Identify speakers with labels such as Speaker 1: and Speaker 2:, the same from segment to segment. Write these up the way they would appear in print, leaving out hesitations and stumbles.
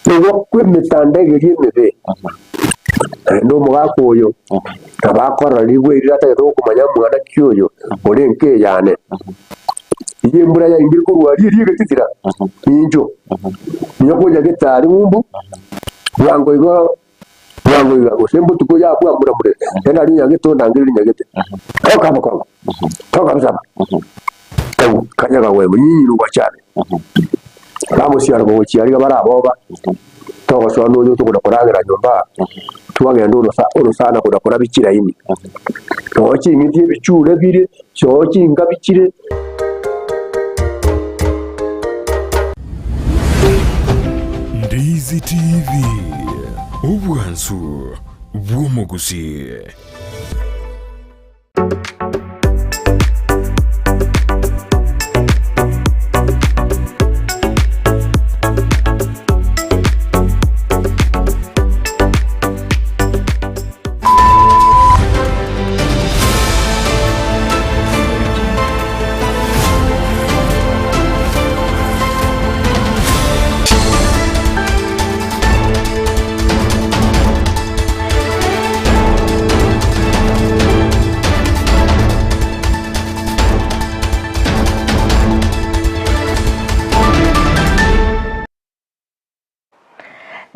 Speaker 1: Nigo kw'emetanda egeria emebe, naende omogaka oyo nabo akorora rigwe erio atagete gokomanya mwana ki oyo ore enka eyane. Riria embura yaingire korwa aria eria egetitira, nincho, nigo konyagete aria ng'umbu, bwango igo bwango iga gose mbotuko yabua mbura mbura, naende aria onyagete ondangererie nyagete, toka bokongo, toka bosabe, kanya kagwema, nyinyi rogachane. Bamosiara gochia aria baraboba, togosoa nonya tokona koragera nyomba, twagenda orosa orosana kona korabia chiraini. Noo ching'iti ebichure bire, choo chingabi chire.
Speaker 2: Ndizi TV, obwansu bw'omogusii.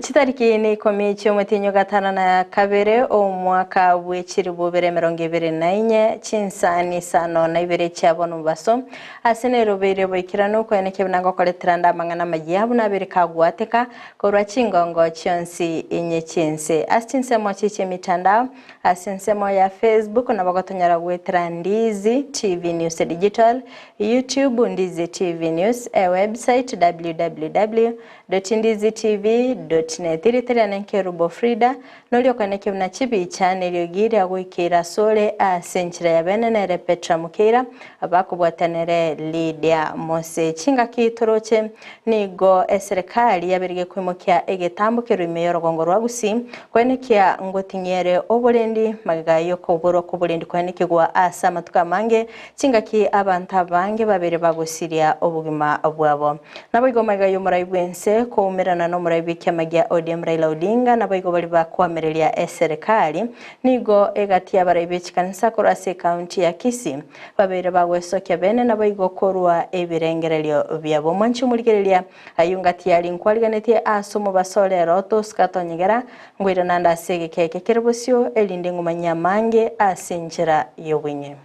Speaker 3: Chitariki ne ikomi chi'omotienyi o gatano na kabere omwaka bwe chilifu bibere emerongo ebere na inye, chinsani isano na ibere chia bono omobaso, ase nerobeire boikeranu koenekia buna ngokoretera nde amang'ana amayia buna abere kagwateka Korwa chingongo chionsi inye chi'ense. Ase chinsemo echi chi'emitandao, ase ensemo ya Facebook nabo gotonyora goetera Ndizi TV News Digital, YouTube Ndizi TV News, ewebsite www.ndizitv.net. Erieta riane Nkerubo Frida, noria okoenekia buna chibicha na eriogi riagoikeire asore ase enchera ya bene nere Petra Mukeira, Bakobwatanere Lydia Mose. Chingaki toroche nigo eserekari yaberige koimokia egetambo kerwe ime y'orogongo rwa Gusii koenekia ngoting'iere oborendi magega y'okoborwa kw'oborendi koenekigwa ase amatuko amange chingaki abanto abange babere bagosiria obogima bwabo. Naboigo magega y'omorai bw'ense koumerana n'omorai bw'ekiama gia ODM Raila Odinga naboigo baria bakoamereria eserekari Nigo egati y'abarai be chikanisa korwa ase ekaunti ya Kisii babeire bagwesokia bene naboigo korwa ebirengererio biabo. Omwanchi omorigereria, ayio ngati yari nkwariganetie ase omobaso o rero tosika tonyegera, ngoirana ande ase egeka eke kere bosio, erinde ng'umanyie amange ase enchera y'obweng'e.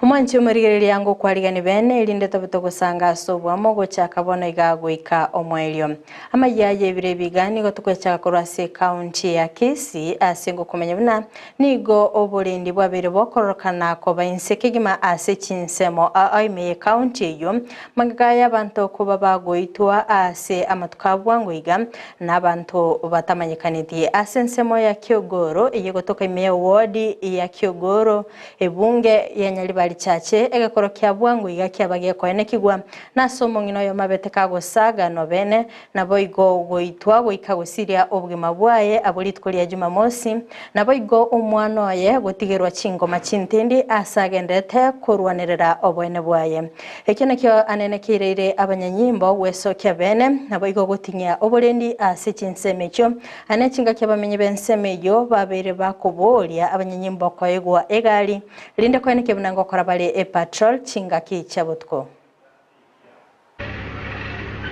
Speaker 3: Omwanchi omorigereria ngokwarigani bene, erinde tobe togosanga ase oboamo gochaka bono iga goika omoerio. Amayia y'ebiro ebiga nigo tokwechaka korwa ase ekaunti ya Kisii ase ngokomanya buna nigo oborendi bwabeire bokororokana koba inse kegima ase chinsemo aa ime y'ekaunti eyio, magega y'abanto koba bagoitwa ase amatuko a bwango iga na abanto batamanyekaneti. Ase ensemo ya Kiogoro eyegotoka ime ya ward ya Kiogoro, ebunge ya Nyaribari Chache, egekoro kia bwango iga kiaba gekoenekigwa nase omong'ina oyomo abete kagosaga nobene, naboigo goitwa goika gosiria obogima bwaye abwo rituko ria Jumamosi, naboigo omwana oye gotigerwa chingoma chintindi ase agenderete korwanerera oboene bwaye. Ekio nakio anene keireire abanyanyimbo gwesokia bene, naboigo goting'ia oborendi ase chinsemo echio. Ane chingaki abamenyi b'ensemo eyio babeire bakoboria abanyanyimbo koegwa egari, erinde koenekia buna ngokora bare epatrol chingaki chia botuko.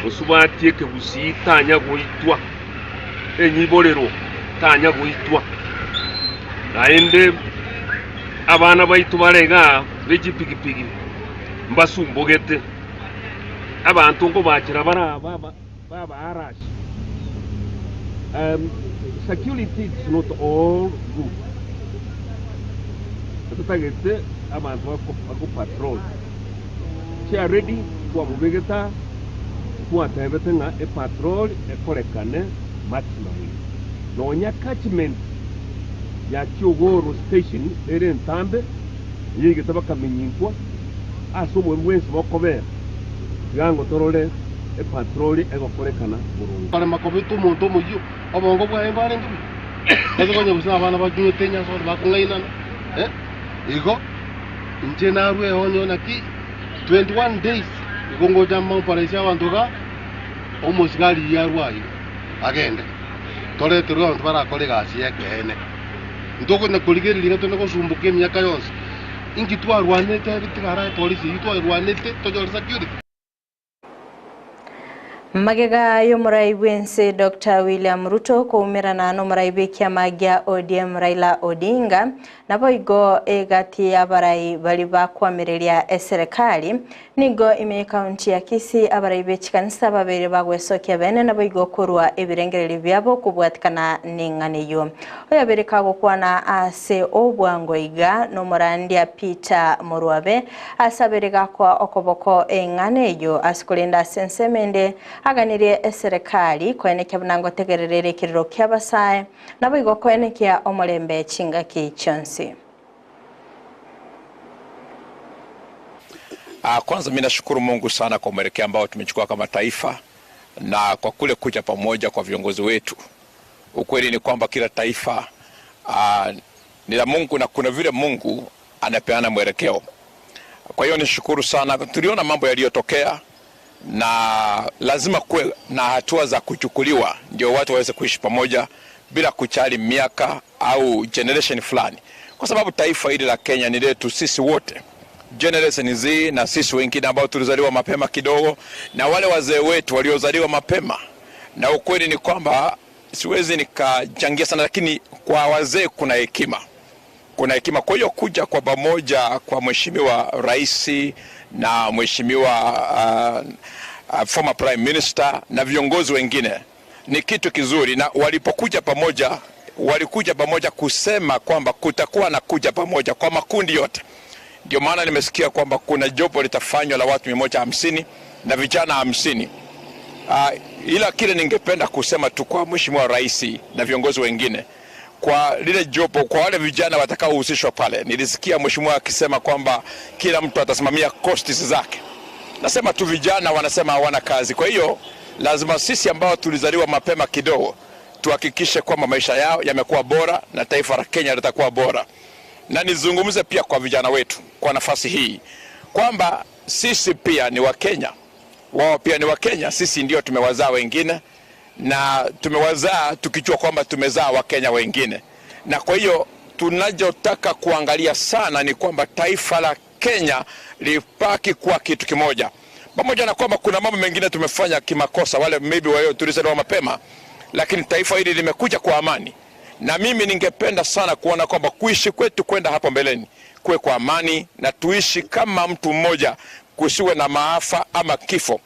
Speaker 4: Mosubati ekegusii tanya goitwa, enyiborero tanya goitwa. Naende abana baito bare igaa be chipigipigi mbasumbogete, abanto nkobachera bare aba babaarashe. Security is not all good. Totagete abanto bako patrol. Chiaredi twamobegete aa, twatebete ng'a epatrol ekorekane maximum ime. Nonya catchment ya Kiogoro station ere entambe, eyaigete bakamenyintwa ase obobe bwensi bokobera, tiga ango torore. Epatroli egokorekana boronge.
Speaker 5: Korema kobeta omonto omoyio, obongo bwaye mbwarenge buya? Ase konya gose abana banyuete enyansa bono bakong'ainana, eh? Igo inche narue eonyo naki 21 days igo ngocha moparaise abanto iga, omosigari riria arwe aiga agende, toreterwe abanto barakore egasi y'ekeene. Ntokonya korigereria ng'a tone gosumboka emiaka yonsi, inki twarwanete ebitigara epolisi eyio twarwanete tonyore security?
Speaker 3: Magega y'omorai bw'ense Doctor William Ruto koumerana n'omorai bw'ekiama gia ODM Raila Odinga, naboigo egati y'abarai baria bakwamireria eserekari, nigo ime y'ekaunti ya Kisii abarai be chikanisa babeire bagwesokia bene naboigo korwa ebirengererio biabo kobwatikana neng'ana eyio. Oyobeire kagokwana ase obwango iga nomorandia Peter Morwabe, Ase abere gakoa okoboko eng'ana eyio ase korende ase ensemo ende aganirie eserekari koenekia buna ngotegererere ekerero ki'abasae, naboigo koenekia omorembe chingaki chionsi.
Speaker 6: Ah, kwanza mimi nashukuru Mungu sana kwa mwelekeo ambao tumechukua kama taifa na kwa kule kuja pamoja kwa viongozi wetu. Ukweli ni kwamba kila taifa ah, ni la Mungu na kuna vile Mungu anapeana mwelekeo. Kwa hiyo nishukuru sana, tuliona mambo yaliyotokea na lazima kuwe na hatua za kuchukuliwa ndio watu waweze kuishi pamoja bila kuchali miaka au generation fulani, kwa sababu taifa hili la Kenya ni letu sisi wote, generation Z na sisi wengine ambao tulizaliwa mapema kidogo na wale wazee wetu waliozaliwa mapema. Na ukweli ni kwamba siwezi nikachangia sana, lakini kwa wazee kuna hekima kuna hekima. Kwa hiyo kuja kwa pamoja kwa mheshimiwa rais na mheshimiwa uh, uh, former prime minister na viongozi wengine ni kitu kizuri, na walipokuja pamoja walikuja pamoja kusema kwamba kutakuwa na kuja pamoja kwa makundi yote. Ndio maana nimesikia kwamba kuna jopo litafanywa la watu 150 na vijana 50. Ila kile ningependa kusema tu kwa mheshimiwa rais na viongozi wengine kwa lile jopo, kwa wale vijana watakaohusishwa pale, nilisikia mheshimiwa akisema kwamba kila mtu atasimamia costs zake. Nasema tu vijana wanasema hawana kazi, kwa hiyo lazima sisi ambao tulizaliwa mapema kidogo tuhakikishe kwamba maisha yao yamekuwa bora na taifa la Kenya litakuwa bora. Na nizungumze pia kwa vijana wetu kwa nafasi hii kwamba sisi pia ni Wakenya, wao pia ni Wakenya, sisi ndio tumewazaa wengine na tumewazaa tukijua kwamba tumezaa Wakenya wengine, na kwa hiyo tunachotaka kuangalia sana ni kwamba taifa la Kenya lipaki kuwa kitu kimoja, pamoja na kwamba kuna mambo mengine tumefanya kimakosa, wale maybe walio tulizaliwa mapema, lakini taifa hili limekuja kwa amani, na mimi ningependa sana kuona kwamba kuishi kwetu kwenda hapo mbeleni kuwe kwa amani na tuishi kama mtu mmoja, kusiwe na maafa ama kifo.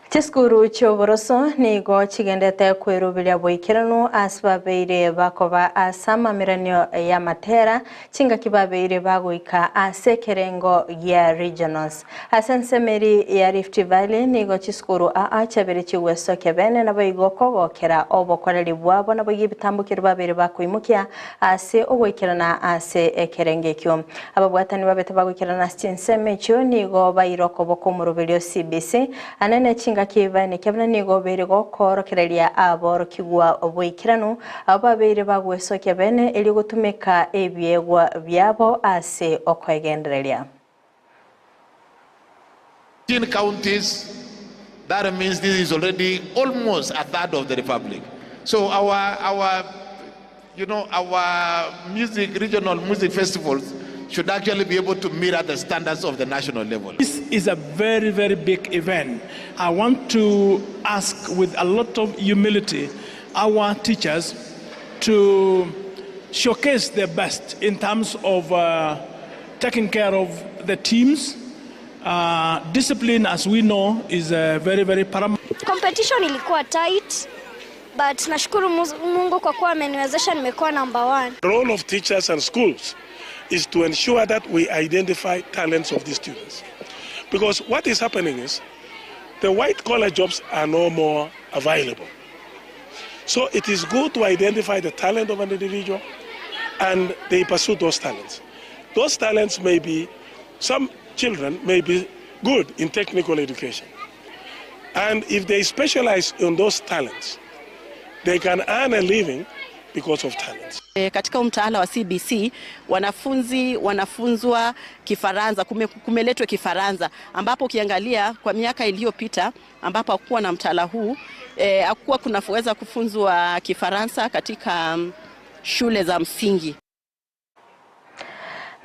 Speaker 3: Chisukuru chi'oboroso nigo chigendete kweruberia boikeranu ase babeire bakoba ase amameranio y'amatera chingaki babeire bagoika ase ekerengo gia regionals. Ase ensemeri ya Rift Valley nigo chisukuru aa chiabeire chigwesokia bene naboigo kogokera obokoreri bwabo naboigo ebitambokero babeire bakoimokia ase ogoikerana ase ekerengo ekio. Ababwatani babete bagoikerana ase chinsemo echio nigo baire okoboko omoroberio o CBC anene chingaki baenekia buna nigo beire gokoorokereria aborokigwa boikeranu abwo babeire bagwesokia bene erio gotumeka ebiegwa biabo ase okoegendereria.
Speaker 7: 15 counties, that means this is already almost a third of the republic. So our, our, you know, our music, regional music festivals should actually be able to mirror the standards of the national level.
Speaker 8: This is a very, very big event. I want to ask with a lot of humility our teachers to showcase their best in terms of uh, taking care of the teams. Uh, discipline, as we know, is uh, very, very paramount.
Speaker 9: Competition ilikuwa tight but nashukuru Mungu kwa kuwa ameniwezesha nimekuwa number one.
Speaker 10: The role of teachers and schools is to ensure that we identify talents of the students. Because what is happening is the white collar jobs are no more available. So it is good to identify the talent of an individual and they pursue those talents. Those talents may be, some children may be good in technical education. And if they specialize on those talents, they can earn a living because of talents.
Speaker 11: E, katika mtaala wa CBC wanafunzi wanafunzwa Kifaransa, kume, kumeletwa Kifaransa ambapo ukiangalia kwa miaka iliyopita ambapo hakuwa na mtaala huu e, hakuwa kunaweza kufunzwa Kifaransa katika mm, shule za msingi.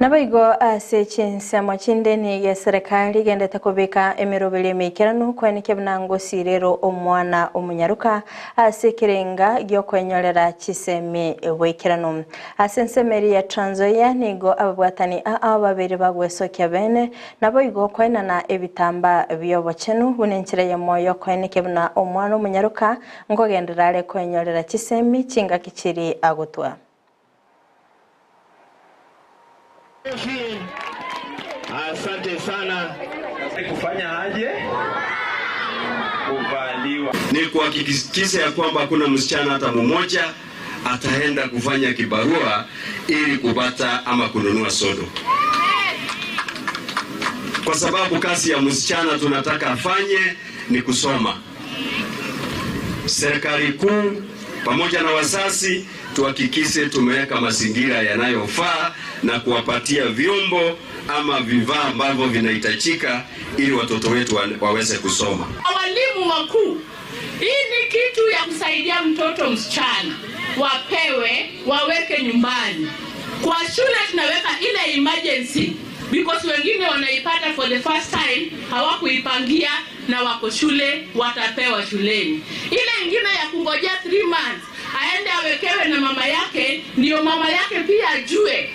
Speaker 3: Naboigo ase chinsemo chinde nigo eserekari egendete kobeka emeroberi emeikeranu koenekia buna ngosirero omwana omonyaruka ase ekerenga giokwenyorera chisemi bwaikeranu. Ase ensemo eria ya Trans Nzoia nigo ababwatani aa babere bagwesokia bene naboigo koenana ebitamba biobochenu buna enchera eyemo yokoenekia buna omwana omonyaruka nkogenderera are kwenyorera chisemi chingaki chiri agotwa.
Speaker 12: Asante sana. Kufanya aje? Kuvaliwa.
Speaker 13: Ni kuhakikisha ya kwamba hakuna msichana hata mmoja ataenda kufanya kibarua ili kupata ama kununua sodo, kwa sababu kazi ya msichana tunataka afanye ni kusoma. Serikali kuu pamoja na wazazi tuhakikishe tumeweka mazingira yanayofaa na kuwapatia vyombo ama vifaa ambavyo vinahitajika ili watoto wetu waweze kusoma.
Speaker 14: Walimu wakuu, hii ni kitu ya kusaidia mtoto msichana, wapewe waweke nyumbani. Kwa shule tunaweka ile emergency because wengine wanaipata for the first time, hawakuipangia na wako shule, watapewa shuleni. Ile ingine ya kungojea 3 months aende awekewe na mama yake, ndio mama yake pia ajue.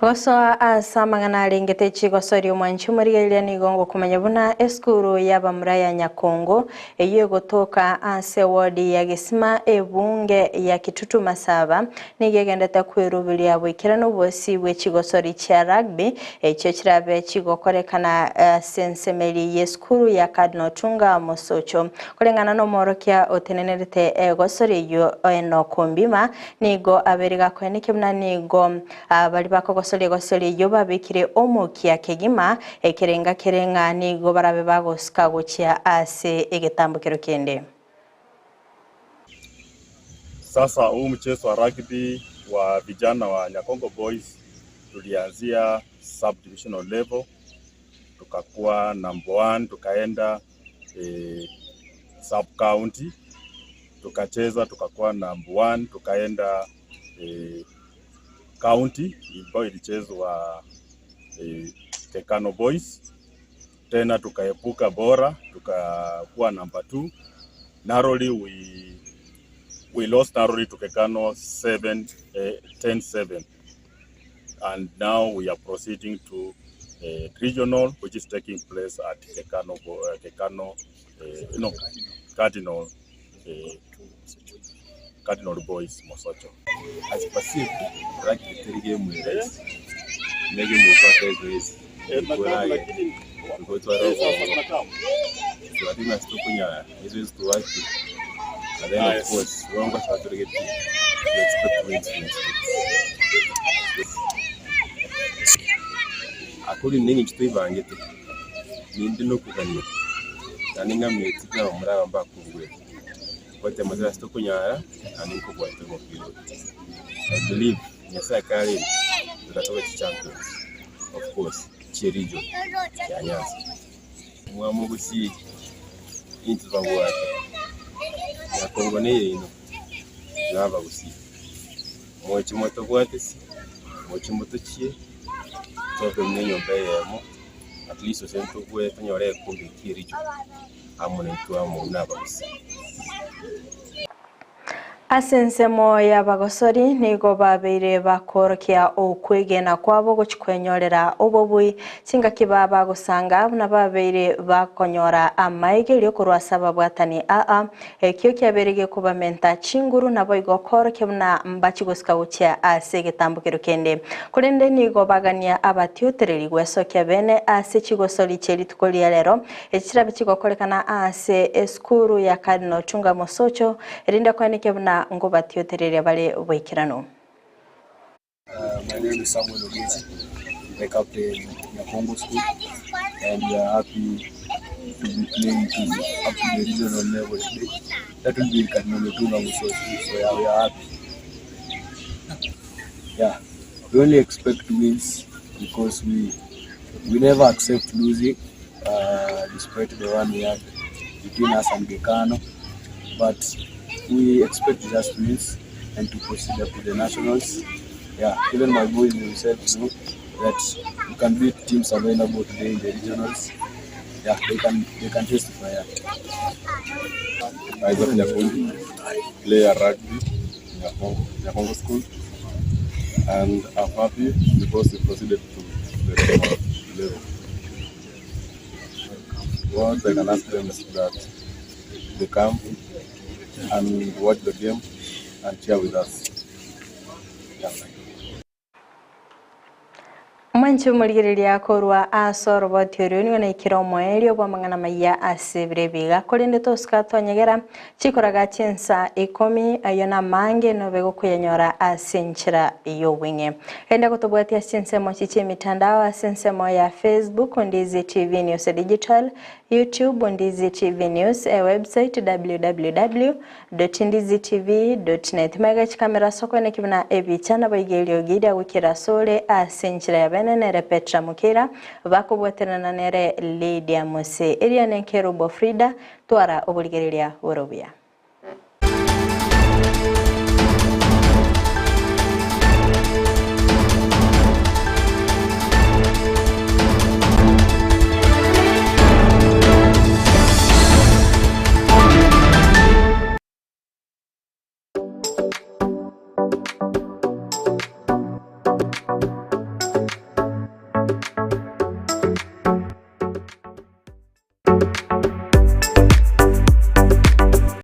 Speaker 3: Gosoa ase amang'ana arengete chigosoria omwanchi omorigereria nigo ngokomanya buna esukuru y'abamura ya Nyakongo eyio egotoka ase ewodi ya Gesima ebunge ya Kitutu Masaba nigo egendete kweruberia boikeranu obosi bwe chigosori chia rugby echio chirabe chigokorekana ase ensemeri y'esukuru ya Cardinal Otunga Mosocho. Koreng'ana na omworokia otenenerete egosori eyio Enock Ombima nigo abere gakoenekia buna nigo baria bakogosoria egosori eyio babekire omokia kegima ekerenga kere ng'a nigo barabe bagosuka gochia ase egetambokero kende.
Speaker 15: Sasa huu mchezo wa rugby wa vijana wa Nyakongo Boys tulianzia sub divisional level, tukakuwa number one, tukaenda eh, sub county tukacheza tukakuwa number one, tukaenda eh, county ambayo ilichezwa eh, Tekano Boys, tena tukaepuka bora tukakuwa number two. Narrowly we, we lost narrowly to Kekano 7, eh, 10-7 and now we are proceeding to eh, regional which is taking place at Kekano, uh, Kekano eh, no, Cardinal, eh, Cardinal Boys Mosocho.
Speaker 16: As perceived, rugby teri game rahisi ne game ekwata ezoezi ekorage nkotwara obwongo so I think that's tukunya ezoezi tuwaki and then of course wangwa twaturegeti we expect wins we expect akuri ninyi twibangite nindi nokugania nani ng'ameti bwa muraba mbakungure kwate mazira sitokunyara nani nkogwate omupira I believe Nyasaye kare tukatoka chi champions of course chi region ya Nyanza mwamugusi intu babwate Nyakongo neye ino nabagusi mochi moto bwate si mochi moto chie tobe mune nyomba eyemo at least ose ntobwe tonyore ekombe ki region amo naintwe amo nabagusi.
Speaker 3: Ase ensemo y'abagosori nigo babeire bakorokia okwegena kwabo gochikwenyorera obobui chingaki ba bagosanga buna babeire bakonyora amaigerio korwa ase ababwatani aa ekio kiabeire gekobamenta chinguru nabo igo korokia buna mbachigosika gochia ase egetambokero kende korende nigo bagania abatiotereri gwesokia bene ase chigosori chia rituko ria rero echirabe chigokorekana ase esukuru ya Cardinal Otunga Mosocho erinde koenekia buna ngobatiotereria bare boikeranu.
Speaker 16: My name is Samuel Ogeti, the captain Nyakongo School, and we are happy
Speaker 17: to be playing to up to the regional level today. That will be in Cardinal Otunga Musosi. So yeah, we are happy. Yeah, we only expect wins because we we never accept losing, uh, despite the one we had between us and Gekano. But we expect just wins and to proceed up to the nationals. Yeah, even my boys themselves know that we can beat teams available today in the regionals. Yeah, they can they can testify. Yeah.
Speaker 16: Isaac Nyakundi, player rugby, Nyakongo, Nyakongo School, and I'm happy because we proceeded to the regional level. What I can ask them is that they come and watch the game and cheer with us. Yeah, thank you.
Speaker 3: Mwanche omorigereria korwa ase oroboti orio nigo naikire omoerio bw'amang'ana maya ase ebiro ebiga korende tosika twanyegera chikoraga chinsa ikomi ayio namange nobe gokoyanyora ase enchera y'obweng'e. Genda gotobwatia ase chinsemo echi chi'emitandao ase ensemo ya Facebook Ndizi TV News Digital, YouTube Ndizi TV News, e website www.ndizitv.net. Magega chikamera ase okoeneki buna ebicha naboigo eriogi ria goikera asore ase enchera ya bene nere Petra Mukira bakobwaterana nere Lydia Mose. Eria ne Kerubo Frida twara oborigereria bore obuya.